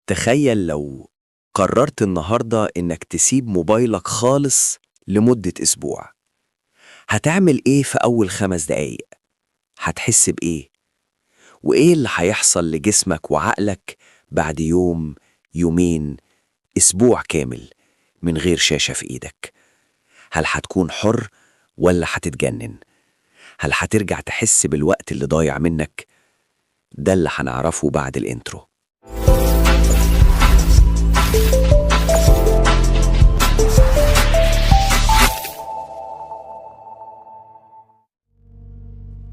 تخيل لو قررت النهاردة إنك تسيب موبايلك خالص لمدة أسبوع، هتعمل إيه في أول 5 دقايق؟ هتحس بإيه؟ وإيه اللي هيحصل لجسمك وعقلك بعد يوم، يومين، أسبوع كامل من غير شاشة في إيدك؟ هل هتكون حر ولا هتتجنن؟ هل هترجع تحس بالوقت اللي ضايع منك؟ ده اللي هنعرفه بعد ال intro.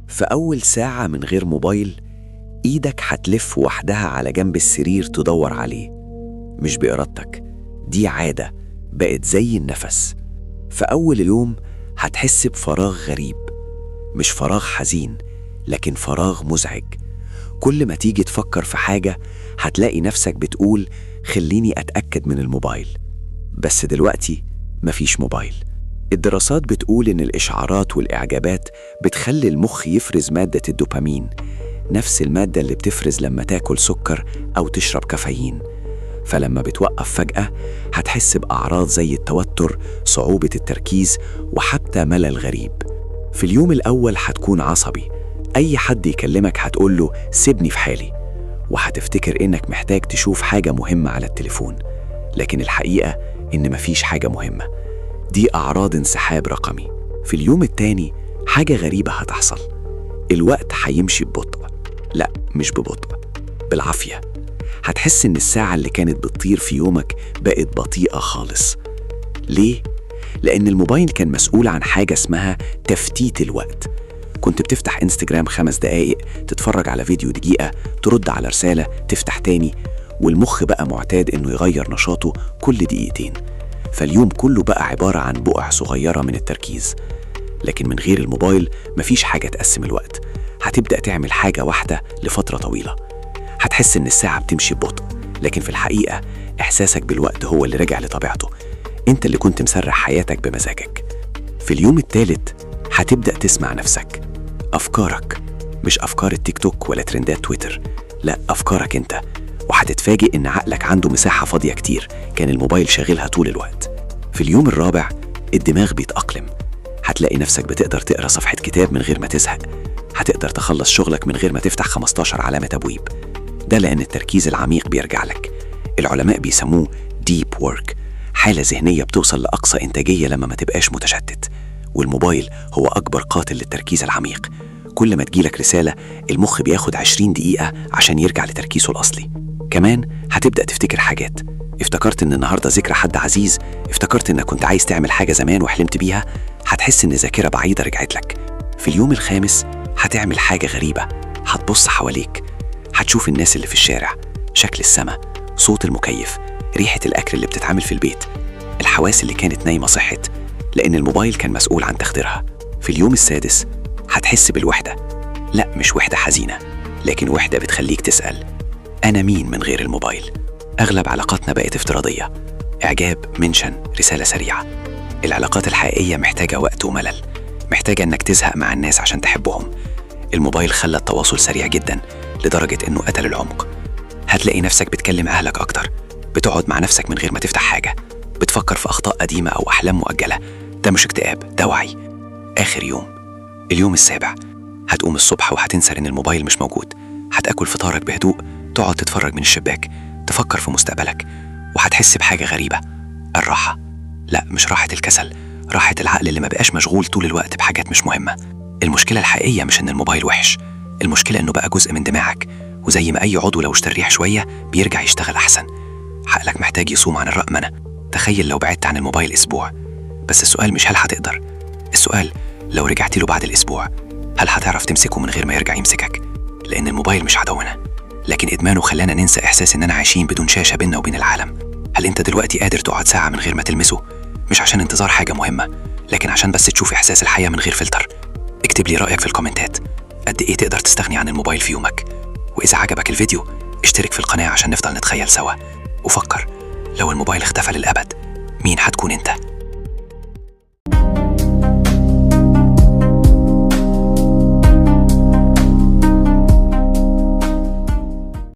في أول ساعة من غير موبايل، إيدك هتلف وحدها على جنب السرير تدور عليه، مش بإرادتك، دي عادة بقت زي النفس. في أول اليوم هتحس بفراغ غريب، مش فراغ حزين، لكن فراغ مزعج. كل ما تيجي تفكر في حاجة هتلاقي نفسك بتقول خليني أتأكد من الموبايل، بس دلوقتي مفيش موبايل. الدراسات بتقول إن الإشعارات والإعجابات بتخلي المخ يفرز مادة الدوبامين، نفس المادة اللي بتفرز لما تاكل سكر أو تشرب كافيين. فلما بتوقف فجأة هتحس بأعراض زي التوتر، صعوبة التركيز، وحتى ملل غريب. في اليوم الأول هتكون عصبي، أي حد يكلمك هتقوله سيبني في حالي، وهتفتكر إنك محتاج تشوف حاجة مهمة على التليفون، لكن الحقيقة إن مفيش حاجة مهمة. دي أعراض انسحاب رقمي. في اليوم التاني حاجة غريبة هتحصل، الوقت هيمشي ببطء. لا، مش ببطء، بالعافية. هتحس إن الساعة اللي كانت بتطير في يومك بقت بطيئة خالص. ليه؟ لأن الموبايل كان مسؤول عن حاجة اسمها تفتيت الوقت. كنت بتفتح انستجرام 5 دقايق، تتفرج على فيديو دقيقة، ترد على رسالة، تفتح تاني، والمخ بقى معتاد إنه يغير نشاطه كل دقيقتين. فاليوم كله بقى عبارة عن بقع صغيرة من التركيز. لكن من غير الموبايل مفيش حاجة تقسم الوقت. هتبدأ تعمل حاجة واحدة لفترة طويلة. هتحس إن الساعة بتمشي ببطء، لكن في الحقيقة إحساسك بالوقت هو اللي رجع لطبيعته. أنت اللي كنت مسرح حياتك بمزاجك. في اليوم الثالث هتبدأ تسمع نفسك، أفكارك، مش أفكار التيك توك ولا ترندات تويتر، لا، أفكارك أنت. وهتتفاجئ إن عقلك عنده مساحة فاضية كتير كان الموبايل شاغلها طول الوقت. في اليوم الرابع الدماغ بيتأقلم. هتلاقي نفسك بتقدر تقرأ صفحة كتاب من غير ما تزهق، هتقدر تخلص شغلك من غير ما تفتح 15 علامة تبويب. ده لأن التركيز العميق بيرجع لك. العلماء بيسموه deep work، حالة ذهنية بتوصل لأقصى إنتاجية لما ما تبقاش متشتت. والموبايل هو أكبر قاتل للتركيز العميق. كل ما تجيلك رسالة المخ بياخد 20 دقيقة عشان يرجع لتركيزه الأصلي. كمان هتبدأ تفتكر حاجات. افتكرت إن النهاردة ذكرى حد عزيز، افتكرت إنك كنت عايز تعمل حاجة زمان وحلمت بيها. هتحس إن ذاكرة بعيدة رجعت لك. في اليوم الخامس هتعمل حاجة غريبة، هتبص حواليك، هتشوف الناس اللي في الشارع، شكل السماء، صوت المكيف، ريحة الأكل اللي بتتعمل في البيت. الحواس اللي كانت نايمة صحت، لأن الموبايل كان مسؤول عن تخديرها. في اليوم السادس هتحس بالوحدة. لا، مش وحدة حزينة، لكن وحدة بتخليك تسأل أنا مين من غير الموبايل؟ أغلب علاقاتنا بقت افتراضية، إعجاب، mention، رسالة سريعة. العلاقات الحقيقية محتاجة وقت وملل، محتاجة إنك تزهق مع الناس عشان تحبهم. الموبايل خلى التواصل سريع جدا لدرجة إنه قتل العمق. هتلاقي نفسك بتكلم أهلك أكتر، بتقعد مع نفسك من غير ما تفتح حاجة، بتفكر في أخطاء قديمة أو أحلام مؤجلة. ده مش اكتئاب، ده وعي. آخر يوم، اليوم السابع، هتقوم الصبح وهتنسى إن الموبايل مش موجود. هتاكل فطارك بهدوء، تقعد تتفرج من الشباك، تفكر في مستقبلك، وهتحس بحاجة غريبة، الراحة. لا، مش راحة الكسل، راحة العقل اللي ما بقاش مشغول طول الوقت بحاجات مش مهمة. المشكلة الحقيقية مش إن الموبايل وحش، المشكلة إنه بقى جزء من دماغك، وزي ما أي عضو لو استريح شوية بيرجع يشتغل أحسن. عقلك محتاج يصوم عن الرقمنة. تخيل لو بعدت عن الموبايل أسبوع. بس السؤال مش هل هتقدر، السؤال لو رجعت له بعد الأسبوع هل هتعرف تمسكه من غير ما يرجع يمسكك؟ لأن الموبايل مش عدونا، لكن إدمانه خلانا ننسى إحساس إننا عايشين بدون شاشة بيننا وبين العالم. هل أنت دلوقتي قادر تقعد ساعة من غير ما تلمسه؟ مش عشان انتظار حاجة مهمة، لكن عشان بس تشوف إحساس الحياة من غير فلتر. اكتب لي رأيك في الكومنتات، قد إيه تقدر تستغني عن الموبايل في يومك؟ وإذا عجبك الفيديو اشترك في القناة عشان نفضل نتخيل سوا. وفكر، لو الموبايل اختفى للأبد، مين هتكون أنت؟